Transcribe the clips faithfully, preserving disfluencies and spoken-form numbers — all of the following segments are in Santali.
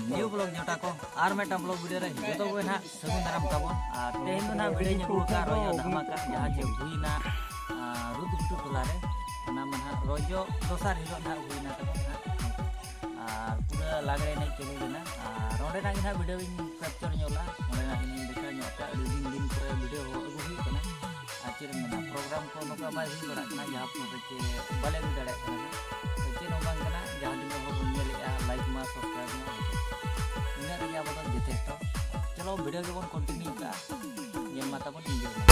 New vlog ᱡᱚᱴᱟ ᱠᱚ, ᱟᱨ ᱢᱤᱫᱴᱟᱝ vlog video ᱨᱮ ᱡᱚᱛᱚ ᱠᱚᱜᱮ ᱱᱟᱦᱟᱜ ᱥᱟᱹᱜᱩᱱ ᱫᱟᱨᱟᱢ ᱛᱟᱵᱚᱱ᱾ ᱟᱨ ᱛᱮᱦᱮᱧ ᱫᱚ ᱱᱟᱦᱟᱜ video ᱤᱧ ᱟᱹᱜᱩ ᱟᱠᱟᱫᱼᱟ ᱨᱚᱡᱚ ᱫᱷᱟᱢᱟᱠᱟ, ᱡᱟᱦᱟᱸ ᱪᱮ ᱦᱩᱭᱱᱟ, ᱟᱨ ᱨᱩᱫᱽ ᱜᱷᱩᱴᱩ ᱴᱚᱞᱟ ᱨᱮ, ᱚᱱᱟ ᱢᱟ ᱱᱟᱦᱟᱜ ᱨᱚᱡᱚ ᱫᱚᱥᱟᱨ ᱦᱤᱞᱳᱜ ᱱᱟᱦᱟᱜ ᱦᱩᱭᱱᱟ ᱛᱟᱵᱚᱱ ᱱᱟᱦᱟᱜ᱾ ᱟᱨ ᱯᱩᱨᱟᱹ ᱞᱟᱜᱽᱲᱮ ᱮᱱᱮᱡ ᱪᱟᱹᱞᱩ ᱞᱮᱱᱟ᱾ ᱟᱨ ᱚᱸᱰᱮᱱᱟᱜ ᱜᱮ ᱱᱟᱦᱟᱜ video ᱤᱧ capture ᱧᱚᱜᱟ, ᱚᱸᱰᱮᱱᱟᱜ ᱜᱮ ᱤᱧ ᱫᱮᱠᱷᱟᱣ ᱧᱚᱜ ᱠᱟᱜᱼᱟ᱾ ᱟᱹᱰᱤ ᱫᱤᱱ ᱫᱤᱱ ᱯᱚᱨᱮ video ᱟᱹᱜᱩ ᱦᱩᱭᱩᱜ ᱠᱟᱱᱟ᱾ ᱟᱨ ᱪᱮᱫ ᱮᱢ ᱢᱮᱱᱟ, program ᱠᱚ ᱱᱚᱝᱠᱟ ᱵᱟᱭ ᱦᱩᱭ ᱵᱟᱲᱟᱜ ᱠᱟᱱᱟ, ᱡᱟᱦᱟᱸ ᱯᱷᱳᱱ ᱨᱮ ᱪᱮ ᱵᱟᱞᱮ ᱟᱹᱜᱩ ᱫᱟᱲᱮᱭᱟᱜ ᱠᱟᱱᱟ᱾ ᱛᱚ ᱪᱮᱫ ᱦᱚᱸ ᱵᱟᱝ ᱠᱟᱱᱟ, ᱡᱟᱦᱟᱸ ᱛᱤᱱᱟᱹᱜ ᱦᱚᱲ ᱵᱚᱱ ᱧᱮᱞᱮᱫᱼᱟ, like ᱢᱟ, subscribe ᱢᱟ᱾ ᱤᱱᱟᱹᱜ ᱨᱮᱜᱮ ᱟᱵᱚ ᱫᱚ ᱡᱚᱛᱷᱮᱥᱴᱚ᱾ ᱪᱚᱞᱚ, video ᱜᱮᱵᱚᱱ continue ᱠᱟᱜᱼᱟ, ᱧᱮᱞ ᱢᱟ ᱛᱟᱵᱚᱱ enjoy ᱢᱟ᱾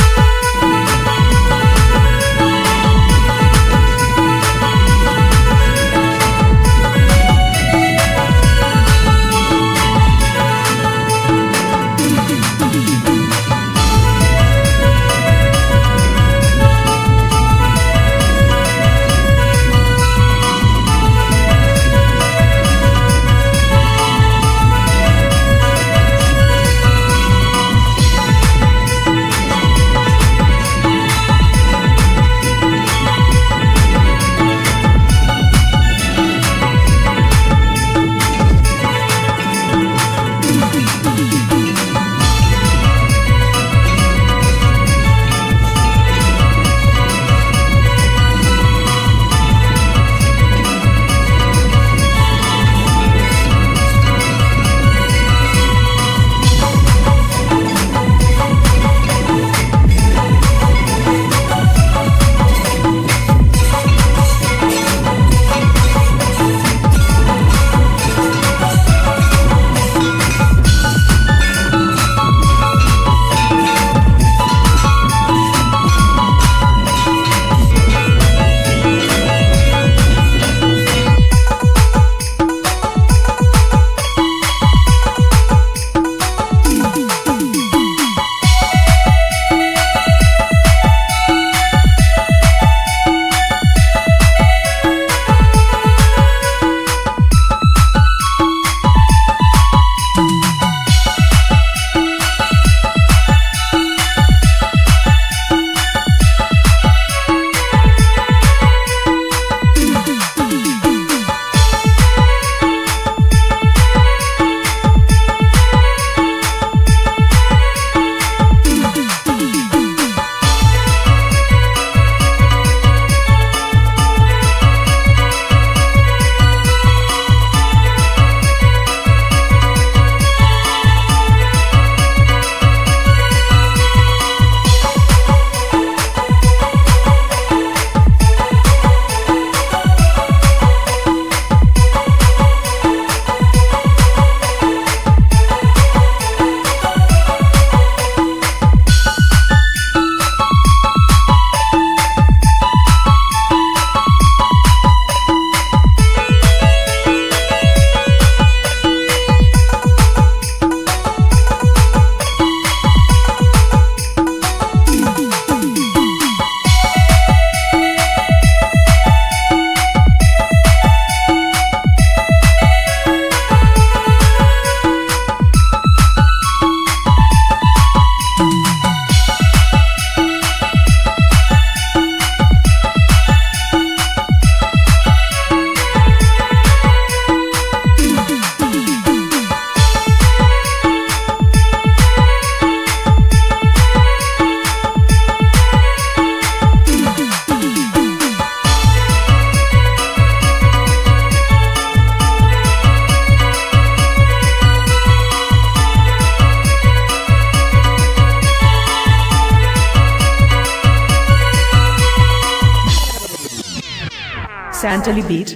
Santali Beat.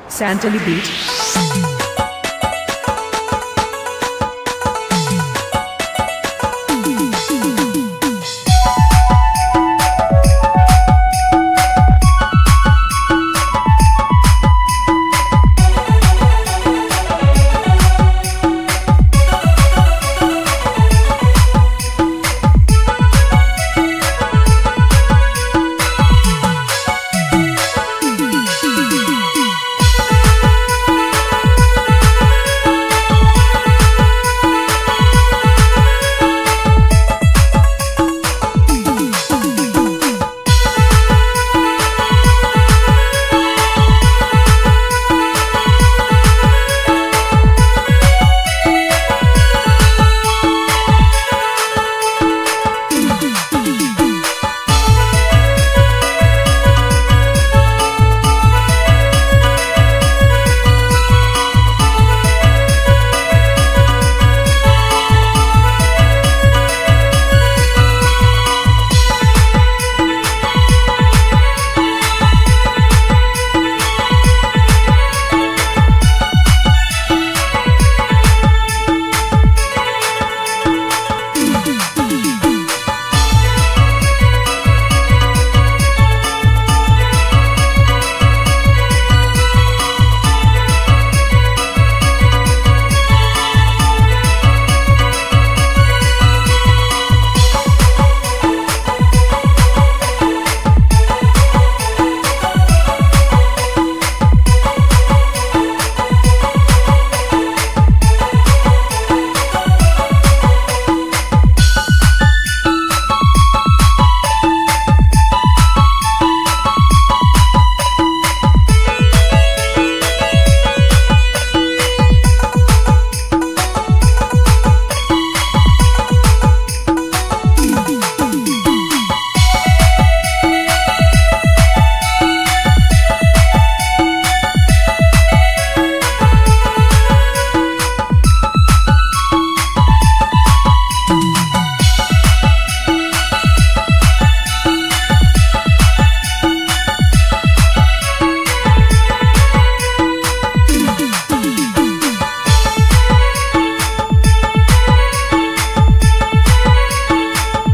Santali Beat.